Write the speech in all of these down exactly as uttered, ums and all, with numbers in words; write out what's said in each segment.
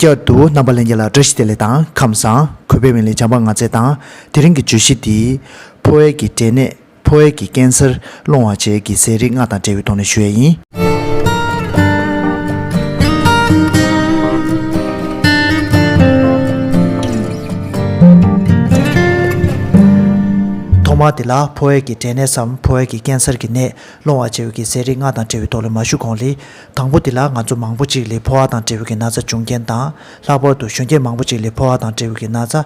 བསྐྱར་དུ་རྣམ་པ་ལྷན་རྒྱས་ལ་བཀྲ་ཤིས་བདེ་ལེགས་དང་ཁམས་བཟང་། གུས་པས་མི་ལས་བྱམས་པ་ང་ཚེ་དང་། དེ་རིང་གི་བརྗོད་གཞི་འདི། ཕོ་བའི་གི་འབྲས་ནད། ཕོ་བའི་གི་ཀན་སར་སློང་བ་བཅས་ཀྱི་ཟས་རིགས་ལྔ་དང་འབྲེལ་བའི་ཐོག་ནས་ཞུ་ཡས་ཡིན། ཐོག་མར་དེ་ལ་ཕོ་བའི་གི་འབྲས་ནད་སམ་ཕོ་བའི་གི་ཀན་སར་གྱི་ནད་སློང་བ་བཅས་ཀྱི་ཟས་རིགས་ལྔ་དང་འབྲེལ་བའི་ཐོག་ལ་མ་ཞུ་གོང་ལ། དང་པོ་དེ་ལ་ང་ཚོ་མང་པོ་ཅིག་ལ་ཕོ་བ་དང་འབྲེལ་བའི་གི་ན་ཚ་འབྱུང་རྐྱེན་དང་། ལྷག་པར་དུ་གཞོན་སྐྱེས་མང་པོ་ཅིག་ལ་ཕོ་བ་དང་འབྲེལ་བའི་གི་ན་ཚ།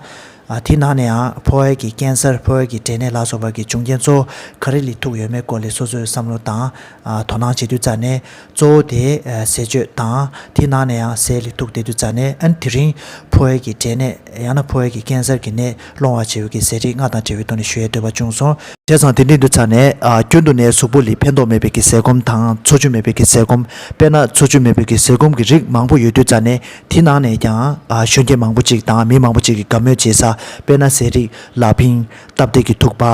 ཨ། དེའི་ནང་ནས་ཡང་ཕོ་བའི་གི་ཀན་སར་ཕོ་བའི་གི་འབྲས་ནད་ལ་སོགས་པ་གི་འབྱུང་རྐྱེན་གཙོ་བོ་ག་རེ་ལ་ཐུག་ཡོད་མེད་སྐོར་ལ་སོ་སོའི་བསམ་བློ་དང་། ཨ། དོ་སྣང་བྱེད་དུས་ཙ་ནས་གཙོ་བོ་དེ། ཨ། ཟས་སྤྱོད་དང་། དེའི་ནང་ནས་ཡང་ཟས་ལ་ཐུག་བསྡད་དུས་ཙ་ནས། ཨ་ནི་དེ་རིང་ཕོ་བའི་གི་འབྲས་ནད་ཡང་ན་ཕོ་བའི་གི་ཀན་སར་གྱི་ནད་སློང་བ་བྱེད་པའི་གི་ཟས་རིགས་ལྔ་དང་འབྲེལ་བའི་ཐོག་ནས་ཞུ་ཡས་འདོད་པ་བྱུང་སོང་། བྱས་ཙང་དེ་འདྲ་ཡིན་དུས་ཙ་ནས། ཨ། རྒྱུན་དུ་ནས་གཟུགས་པོ་ལ་ཕན་ཐོགས་མེད་པའི་གི་ཟས་སྐོམ་དང་འཚོ་བཅུད་མེད་པའི་གི་ཟས་སྐོམ། དཔེར་ན་འཚོ་བཅུད་མེད་པའི་གི་ཟས་སྐོམ་གྱི་རིགས་མང་པོ་ཡོད་དུས་ཙ་ནས། དེའི་ནང་ནས་ཀྱང་། ཨ། གཞོན་སྐྱེས་མང་པོ་ཅིག་དང་མི་མང་པོ་ཅིག་གིས་དགའ་མོས་བྱེད་ས། དཔེར་ན་ཟས་རིགས་ལ་ཕིང་། སྟབས་བདེ་གི་ཐུག་པ།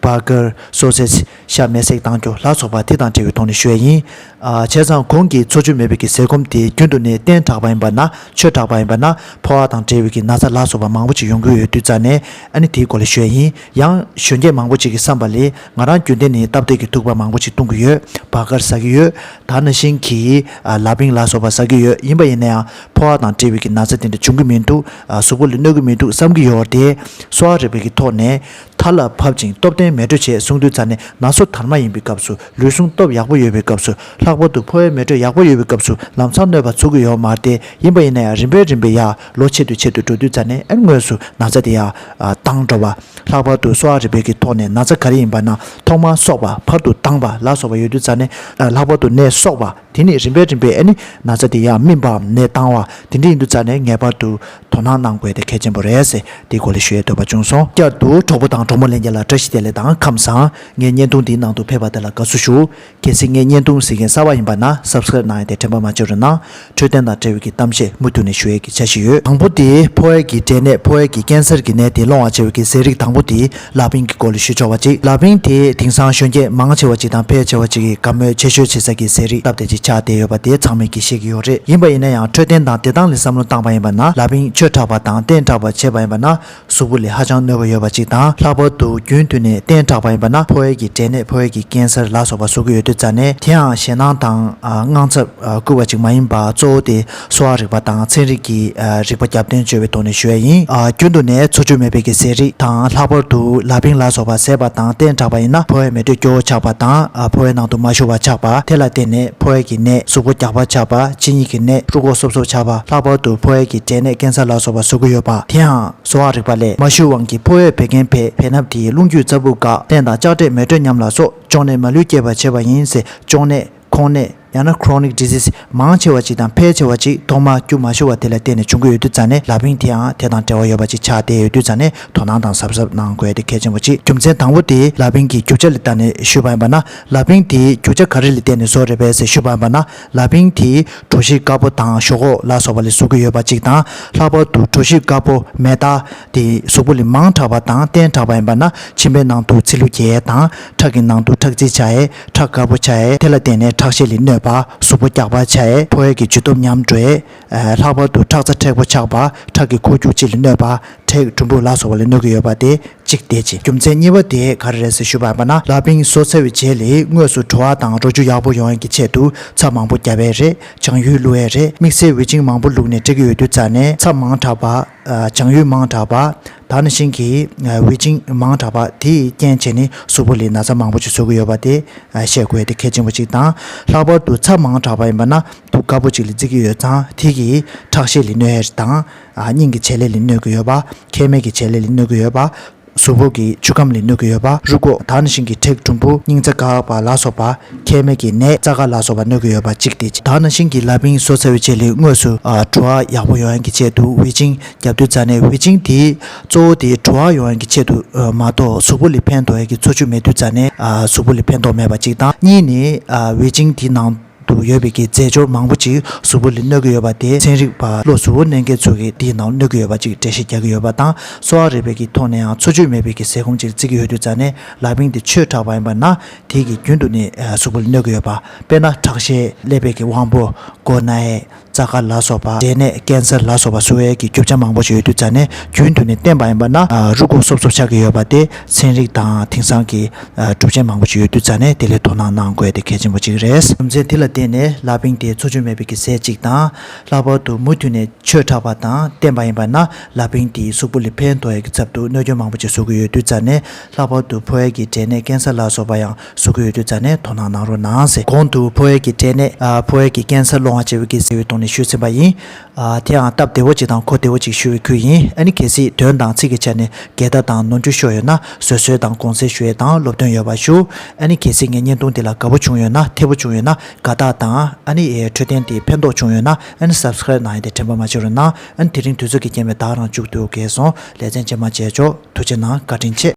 བར་གར། སོ་སེ་ཇི། ཤ་མེ་བསྲེགས་བཏང་རྒྱུ་ལ་སོགས་པ་དེ་དང་འབྲེལ་བའི་ཐོག་ནས་ཞུ་ཡས་ཡིན། ཨ། བྱས་ཙང་གོང་གི་འཚོ་བཅུད་མེད་པའི་གི་ཟས་སྐོམ་དེ་རྒྱུན་དུ་ནས་བསྟེན་དྲགས་པ་ཡིན་པ་ན། མཆོད་དྲགས་པ་ཡིན་པ་ན། ཕོ་བ་དང་འབྲེལ་བའི་གི་ན་ཚ་ལ་སོགས་པ་མང་པོ་ཅིག་ཡོང་གི་ཡོད་དུས་ཙ་ནས། ཨ་ནི་དེའི་སྐོར་ལ་ཞུ་ཡས་ཡིན། ཡང་གཞོན་སྐྱེས་མང་པོ་ཅིག་གི་བསམ་པ་ལ། ང་རང་རྒྱུན་ལྡན་ནས་སྟབས་བདེ་གི་ཐུག་པ་མང་པོ་ཅིག་བཏུང་གི་ཡོད། བར་གར་ཟ་གི་ཡོད། ད་ནང་བཞིན་གྱི། ཨ། ལ་ཕིང་ལ་སོགས་པ་ཟ་གི་ཡོད། ཡིན་པ་ཡིན་ན་ཡང་ཕོ་བ་དང་འབྲེལ་བའི་གི་ན་ཚ་དེ་འདྲ་འབྱུང་གི་མི་འདུག། ཨ། གཟུགས་པོ་ལ་གནོད་ཀྱི་མི་འདུག་བསམ་གྱི་ཡོད་རེད་དེ། གསོ་བ་རིག་པའི་གི་ཐོག་ནས། མཐའ་ལ་ཕབ་ཅིང་སྟོབས་ལྡན་མེ་དྲོད་ཆེ་གསུངས་དུས་ཙ་ནས། ན་སོ་དར་མ་ཡིན་པའི་སྐབས་སུ། ལུས་ཟུངས་སྟོབས་ཡག་པོ་ཡོད་པའི་སྐབས་སུ། ལྷག་པར་དུ་ཕོ་བའི་མེ་དྲོད་ཡག་པོ་ཡོད་པའི་སྐབས་སུ་ལམ་སང་གནོད་པ་ཚུགས་ཀྱི་ཡོད་མ་རེད་དེ། ཡིན་པ་ཡིན་ན་ཡང་རིམ་པས་རིམ་པས་ཡར་ལོ་ཆེ་དུ་ཆེ་དུ་འགྲོ་དུས་ཙ་ནས། ཨ་ནི་དངོས་སུ་ན་ཚ་དེ་ཡར། ཨ། བཏང་འགྲོ་བ། ལྷག་པར་དུ་གསོ་བ་རིག་པའི་གི་ཐོག་ནས་ན་ཚ་ག་རེ་ཡིན་པ་ན། ཐོག་མར་གསོག་པ། བར་དུ་བཏང་བ་ལ་སོགས་པ་ཡོད་དུས་ཙ་ནས། ཨ། ལྷག་པར་དུ་ནད་གསོག་པ། དེ་ནས་རིམ་པས་རིམ་པས་ཨ་ནི་ན་ཚ་དེ་ཡང་སྨིན་པའམ་ནད་བཏང་བ། དེ་འདྲ་ཡིན་དུས་ཙ་ནས་ངེས་པར་དུ་དོ་སྣང་གནང་དགོས་དེ་གལ་ཆེན་པོ་རེད་ཟེར། དེའི་སྐོར་ལ་ཞུ་ཡས་འདོད་པ་བྱུང་སོང་། བསྐྱར་དུ་གྲོགས་པོ་དང་གྲོགས་མོ་ལྷན་རྒྱས་ལ་བཀྲ་ཤིས་བདེ་ལེགས་དང་ཁམས་བཟང་། ངའི་བརྙན་ཐུང་འདིའི་ནང་དུ་ཕེབས་པ་དེ་ལ་དགའ་བསུ་ཞུ། གལ་སྲིད་ངའི་བརྙན་ཐུང་གཟིགས་མཁན་གསར་པ་ཡིན་པ་ན། སབ་སི་ཀ་རེབ་གནང་ཡས་དེ་དྲན་པ་མ་བརྗེད་རོགས་གནང་། འཕྲོད་བསྟེན་དང་འབྲེལ་བའི་གི་གཏམ་བཤད་མུ་མཐུད་ནས་ཞུ་ཡས་ཀྱི་འཆར་གཞི་ཡོད། དང་པོ་དེ་ཕོ་བའི་གི་འབྲས་ནད། ཕོ་བའི་གི་ཀན་སར་གྱི་ནད་དེ་སློང་བ་བྱེད་པའི་གི་ཟས་རིགས་དང་པོ་དེ་ལ་ཕིང་གི་སྐོར་ལ་ཞུ་ཆོག་པ་ཅིག། ལ་ཕིང་དེ་དེང་སང་གཞོན་སྐྱེས་མང་ཆེ་བ་ཅིག་དང་ཕལ་ཆེ་བ་ཅིག་གིས་དགའ་མོས་ཆེ་ཤོས་བྱེད་ས་གི་ཟས་རིགས་སྟབས་བདེ་ཅིག་ཆགས་བསྡད་ཡོད་པ་དེ་ཚང་མས་གི་ཤེས་ཀྱི་ཡོད་རེད། ཡིན་པ་ཡིན་ན་ཡང་འཕྲོད་བསྟེན་དང་བདེ་ཐང་ལ་བསམ་བློ་བཏང་པ་ཡིན་པ་ན། ལ་ཕིང་མཆོད་དྲགས་པ་དང་བསྟེན་དྲགས་པ་བྱས་པ་ཡིན་པ་ན། གཟུགས་པོ་ལ་ཧ་ཅང་གནོད་པ་ཡོད་པ་ཅིག་དང་། ལྷག་པར་དུ་རྒྱུན་མཐུད་ནས་བསྟེན་དྲགས་པ་ཡིན་པ་ན། ཕོ་བའི་གི་འབྲས་ནད། ཕོ་བའི་གི་ཀན་སར་ལ་སོགས་པ་བཟོ་གི་ཡོད་དུས་ཙ་ནས། དེའང་ཞེད་སྣང་དང་། ཨ། དངངས་འཚབ། ཨ། སྐུལ་བ་ཅིག་མ་ཡིན་པ། གཙོ་བོ་དེ་གསོ་བ་རིག་པ་དང་ཚན་རིག་གི། ཨ། རིག་པ་རྒྱབ་རྟེན་བཅོལ་བའི་ཐོག་ནས་ཞུ་ཡས་ཡིན། ཨ། རྒྱུན་དུ་ནས་འཚོ་བཅུད་མེད་པའི་གི་ཟས་རིགས་དང་། ལྷག་པར་དུ་ལ་ཕིང་ལ་སོགས་པ་ཟས་པ་དང་བསྟེན་དྲགས་པ་ཡིན་ན། ཕོ་བའི་མེ་དྲོད་སྐྱོ་བོ་ཆགས་པ་དང་། ཨ། ཕོ་བའི་ནང་དུ་མ་ཞུ་བ་ཆགས་པ། དེ་ལ་བརྟེན་ནས་ཕོ་བའི་གི་ནད། གཟུགས་པོ་རྒྱགས་པ་ཆགས་པ། གཅིན་སྙི་གི་ནད། རུས་ཁོག་སོབ་སོབ་ཆགས་པ། ལྷག་པར་དུ་ཕོ་བའི་གི་འབྲས་ནད་ཀན་སར་ལ་སོགས་པ་བཟོ་གི་ཡོད་པ། དེའང་གསོ་བ་རིག་པ་ལས། མ་ཞུ་དབང་གིས་ཕོ་བའི་བད་ཀན་བད་བེ་སྣབས་དེ་རླུང་རྒྱུས་རྩ་སྦུག་འགག། སྟེང་དང་ལྕགས་དྲེག་མེ་དྲོད་ཉམས་ལ་སོགས་གཅོང་ནད་མ་ལུས་སྐྱེད་པར་བྱེད་པ་ཡིན་ཟེར། གཅོང་ནད། ཁོང་ནད། ཡང་ན་chronic disease མང་ཆེ་བ་ཅིག་དང་ཕལ་ཆེ་བ་ཅིག་ཐོག་མར་རྒྱུ་མ་ཤོར་བ་དེ་ལ་བརྟེན་ནས་བྱུང་གི་ཡོད་དུས་ཙ་ནས། ལ་ཕིང་དེའང་དེ་དང་འབྲེལ་བ་ཡོད་པ་ཅིག་ཆགས་བསྡད་ཡོད་དུས་ཙ་ནས། དོ་སྣང་དང་གཟབ་གཟབ་གནང་དགོས་དེ་གལ་ཆེན་པོ་ཅིག། རྒྱུ་མཚན་དང་པོ་དེ་ལ་ཕིང་གི་རྒྱུ་ཆ་ལ་བལྟས་ནས་ཞུས་པ་ཡིན་པ་ན། ལ་ཕིང་དེ་རྒྱུ་ཆ་ག་རེ་ལ་བརྟེན་ནས་བཟོ་རེད་པས་ཟེར་ཞུས་པ་ཡིན་པ་ན། ལ་ཕིང་དེ་གྲོ་ཞིབ་དཀར་པོ་དང་ཞོག་ཁོག་ལ་སོགས་པ་ལས་བཟོ་གི་ཡོད་པ་ཅིག་དང་། ལྷག་པར་དུ་གྲོ་ཞིབ་དཀར་པོ་མེ་སྟག་དེ་གཟུགས་པོ་ལ་མང་དྲགས་པ་དང་བསྟེན་དྲགས་པ་ཡིན་པ་ན། མཆིན་པའི་ནང་དུ་ཚིལ་ལུ་རྒྱས་དང་། ཁྲག་གི་ནང་དུ་ཁྲག་རྩི་ཆགས་ཡས། ཁྲག་དཀར་པོ་ཆགས་ཡས། དེ་ལ་བརྟེན་ནས་ཁྲག་ཤེད་ལ་གནོད་པ། གཟུགས་པོ་རྒྱགས་པ་ཆགས་ཡས། ཕོ་བའི་གི་འཇུ་སྟོབས་ཉམས་འགྲོ་ཡས། ཨ། ལྷག་པར་དུ་ཁྲག་རྩ་མཁྲེགས་པོ་ཆགས་པ། ཁྲག་གི་ཁོག་རྒྱུག་ཅིག་ལ་གནོད་པ། མཁྲེགས་གྲུམ་བུ་ལ་སོགས་པ་ལ་གནོད་ཀྱི་ཡོད་པ་དེ་གཅིག་དེ་གཅིག། རྒྱུ་མཚན་གཉིས་པ་དེ་ག་རེ་རེད་ཟེར་ཞུས་པ་ཡིན་པ་ན། ལ་ཕིང་བཟོས་ཚར་བའི་རྗེས་ལ་དངོས་སུ་བྲོ་བ་དང་རོ་བཅུད་ཡག་པོ་ཡོང་ཡས་ཀྱི་ཆེད་དུ་ཚྭ་མང་པོ་བརྒྱབ་ཡས་རེད། བྱང་ཡུལ་བླུག་ཡས་རེད། དམིགས་བསལ་ཝེ་ཅིང་མང་པོ་བླུགས་ནས་སྤྲད་ཀྱི་ཡོད་དུས་ཙ་ནས། ཚྭ་མང་དྲགས་པ། ཨ། བྱང་ཡུལ་མང་དྲགས་པ། ད་ནང་བཞིན་གྱི། ཨ། ཝེ་ཅིང་མང་དྲགས་པ་དེས་རྐྱེན་བྱས་ནས་གཟུགས་པོ་ལ་ན་ཚ་མང་པོ་ཅིག་བཟོ་གི་ཡོད་པ་དེ། ཨ། ཤེས་དགོས་དེ་གལ་ཆེན་པོ་ཅིག་དང་། ལྷག་པར་དུ་ཚྭ་མང་དྲགས་པ་ཡིན་པ་ན་དུགས་དཀར་པོ་ཅིག་ལ་བརྩི་གི་ཡོད་ཙང་། དེ་གིས་ཁྲག་ཤེད་ལ་གནོད་ཡས་དང་། ཨ། སྙིང་གི་བྱེད་ལས་ལ་གནོད་ཀྱི་ཡོད་པ། མཁལ་མའི་གི་བྱེད་ལས་ལ་གནོད་ཀྱི་ཡོད་པ། གཟུགས་པོ་གི་ཆུ་ཁམས་ལ་གནོད་ཀྱི་ཡོད་པ། རུས་ཁོག་ད་ནང་བཞིན་གྱི་མཁྲེགས་གྲུམ་བུ། སྙིང་རྩ་འགག་པ་ལ་སོགས་པ། མཁལ་མའི་གི་ནད། རྩ་ཁ་ལ་སོགས་པ་གནོད་ཀྱི་ཡོད་པ་གཅིག་དེ་གཅིག། ད་ནང་བཞིན་གྱི་ལ་ཕིང་བཟོས་ཚར་བའི་རྗེས་ལ་དངོས་སུ། ཨ། བྲོ་བ་ཡག་པོ་ཡོང་ཡས་ཀྱི་ཆེད་དུ་ཝེ་ཅིང་རྒྱབ་དུས་ཙ་ནས། ཝེ་ཅིང་དེ་གཙོ་བོ་དེ་བྲོ་བ་ཡོང་ཡས་ཀྱི་ཆེད་དུ། ཨ། མ་གཏོགས་གཟུགས་པོ་ལ་ཕན་ཐོགས་ཡས་ཀྱི་འཚོ་བཅུད་མེད་དུས་ཙ་ནས། ཨ། གཟུགས་པོ་ལ་ཕན་ཐོགས་མེད་པ་གཅིག་དང་། གཉིས་ནི། ཨ། ཝེ་ཅིང་དེའི་ནང་དུ་ཡོད་པའི་གི་རྫས་སྦྱོར་མང་པོ་ཅིག་གཟུགས་པོ་ལ་གནོད་ཀྱི་ཡོད་པ་དེ། ཚན་རིག་པ་བློ་གཟུ་བོ་གནད་མཁས་ཚོ་གིས་དེའི་ནང་གནོད་ཀྱི་ཡོད་པ་ཅིག་འགྲེལ་བཤད་རྒྱག་གི་ཡོད་པ་དང་། གསོ་བ་རིག་པའི་གི་ཐོག་ནས་ཡང་འཚོ་བཅུད་མེད་པའི་གི་ཟས་སྐོམ་ཅིག་བརྩི་གི་ཡོད་དུས་ཙ་ནས། ལ་ཕིང་དེ་མཆོད་དྲགས་པ་ཡིན་པ་ན། དེ་གིས་རྒྱུན་དུ་ནས། ཨ། གཟུགས་པོ་ལ་གནོད་ཀྱི་ཡོད་པ། དཔེར་ན་ཁྲག་ཤེད། ཀླད་པའི་གི་དབང་པོ། མགོ་ན་ཡས། རྩ་དཀར་ལ་སོགས་པ། འབྲས་ནད་ཀན་སར་ལ་སོགས་པ་བཟོ་བའི་གི་རྒྱུ་ཆ་མང་པོ་ཞིག་ཡོད་དུས་ཙང་ནས། རྒྱུན་དུ་ནས་བསྟེན་པ་ཡིན་པ་ན་ཨ་རུས་ཁོག་སོབ་སོབ་ཆགས་ཀྱི་ཡོད་པ་དེ་ཚན་རིག་དང་དེང་སང་གི་ཨ་གྲུབ་ཆ་མང་པོ་ཞིག་ཡོད་དུས་ཙང་ནས། དེ་ལ་དོ་སྣང་གནང་དགོས་དེ་གལ་ཆེན་པོ་གཅིག་རེད། རྒྱུ་མཚན་དེ་ལ་བརྟེན་ནས་ལ་ཕིང་དེ་འཚོ་བཅུད་མེད་པའི་གི་ཟས་གཅིག་དང་། ལྷག་པར་དུ་མུ་མཐུད་ནས་ཆོས་འཁྲབ་པ་དང་བསྟེན་པ་ཡིན་པ་ན། ལ་ཕིང་དེ་གཟུགས་པོ་ལ་ཕན་ཐོགས་ཡག་གི་ཚབ་ཏུ་གནོད་སྐྱོན་མང་པོ་ཅིག་བཟོ་གི་ཡོད་དུས་ཙང་ནས། ལྷག་པར་དུ་ཕོ་བའི་གི་འབྲས་ནད་ཀན་སར་ལ་སོགས་པ་ཡང་བཟོ་གི་ཡོད་དུས་ཙང་ནས་དོ་སྣང་གནང་རོགས་གནང་ཟེར། གོང་དུ་ཕོ་བའི་གི་འབྲས་ནད་ཨ་ཕོ་བའི་གི་ཀན་སར་སློང་བ་བཅས་པའི་གི་ཟེར་བའི་ཐོག་ནས་ཞུས་ཟིན་པ་ཡིན། ཨ་དེ་ཡང་སྟབས་བདེ་བོ་ཅིག་དང་གོ་བདེ་བོ་ཅིག་ཞུ་བའི་ཁུལ་ཡིན། ཨ་ནི་གལ་སྲིད་དོན་དང་ཚིག་གི་ཆ་ནས་འགལ་ཟླ་དང་ནོར་འཁྲུལ་ཤོར་ཡོད་ན། བཟོད་གསོལ་དང་དགོངས་སེལ་ཞུ་ཡས་དང་སློབ་སྟོན་ཡོད་པ་ཞུ། ཨ་ནི་གལ་སྲིད་ངའི་བརྙན་ཐུང་འདི་ལ་དགའ་པོ་བྱུང་ཡོད་ན། ཐེ་བོ་བྱུང་ཡོད་ན། དགའ་རྟགས་དང་། ཨ་ནི་ཨེ་འཕྲོད་བསྟེན་དེ་ཕན་ཐོགས་བྱུང་ཡོད་ན། ཨ་ནི་སབ་སི་ཀ་རེབ་གནང་ཡས་དེ་དྲན་པ་མ་བརྗེད་རོགས་གནང་། ཨ་ནི་དེ་རིང་དུས་ཚོད་ཀྱི་རྐྱེན་པས་ད་ག་རང་མཇུག་བསྡུ་དགོས་སོང་། ལེ་ཚན་རྗེས་མ་མཇལ་ཆོག་ཐུགས་རྗེ་གནང་། བཀའ་དྲིན་ཆེ།